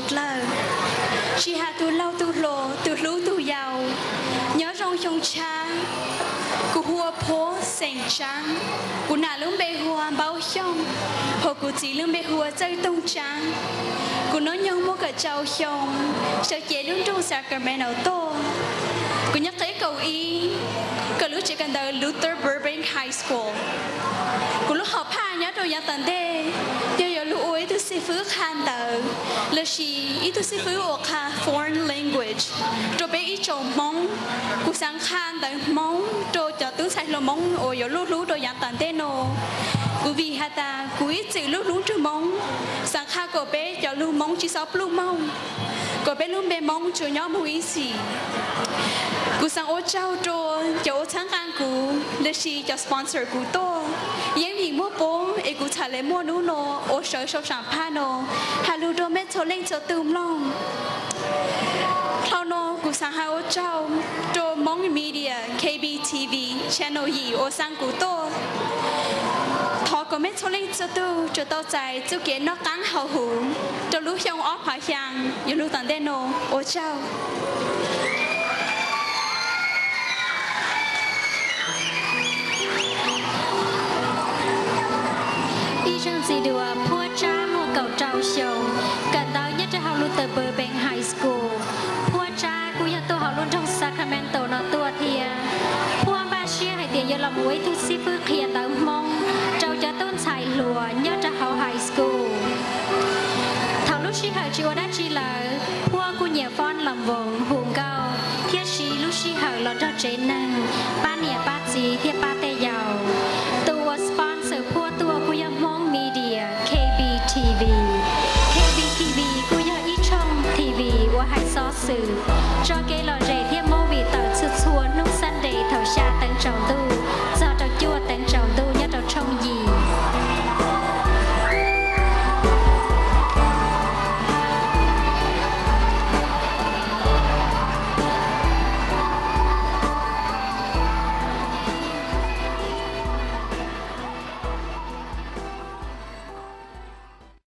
dlawg, tsis has tus laug tus hluas, tus hlub tus yau. Nyob zoo xyoo tshab, kuv hu ua Phuab xeem Tsaab, kuv nam lub npe hu ua Npaub Xyooj, hos kuv txiv lub npe hu ua Txawj Tooj Tsaab. Kuv hnub nyoog muaj kaum rau xyoo, sawv cev lub nroog Sacramento tuaj. Kuv nyob qib kaum ib, kawm lub tsev kawm ntawv Luther Burbank High School. Kuv lub hom phaj nyob rau yav tom ntej yog yuav lug ua ib tug xib fwb qha ntawv lossis ib tug xib fwb uas qha foreign language rau peb ib tsoom Hmoob. Kuv xaav qha ntawv Hmoob rau cov tub ntxhais hluas Hmoob uas yuav luj hlub rau yav tom ntej no. Kuv vim has tas kuv ib txwm luj hlub tug Hmoob, xaav qha kom peb cov lug Hmoob tsis xob pluj moog, kom peb lub npe Hmoob tsuas nyob moog ib txhis. Kuv xaav ua tsaug rua cov uas txhawb nqaa kuv lossis cov sponsor kuv tuaj. Yeej vim muaj puab es kuv txhad le muaj nub no ua sawv sau saam phaj no has lug rua mej txhua leej txhua tug mloog. Dlhau no kuv xaav has ua tsaug rua Hmong Media K B T V channel yim uas xaa kuv tuaj. Thov kom mej txhua leej txhua tug tsuas tau txais txuj kev noj qaab haus huv rau lub xyoo ob phav xyaa yuav lug tom ntej no. Ua tsaug. Ib zaug ntxiv dua, Phuab Tsab muaj kaum rau xyoo, kawm ntawv nyob rau hauv Luther Burbank High School. Phuab Tsab kuj yog tuaj hauv lub nroog Sacramento no tuaj thiab. Phuab npaj siab hais tias yuav los mus ua ib tug xib fwb qhia ntawv Hmoob rau cov tub ntxhais hluas nyob rau hauv high school. Thaum lub sij hawm tsis ua dab tsi lawm, Phuab kuj nyiam foob los voos hu nkauj thiab siv lub sij hawm los nrog tsev neeg, pab niam pab txiv thiab pab tej yaus. Tus uas sponsor Phuab tuaj kuj yog Hmong Media K B T V. K B T V kuj yog ib tshooj T V uas hais xov xwm, tso kev lom zem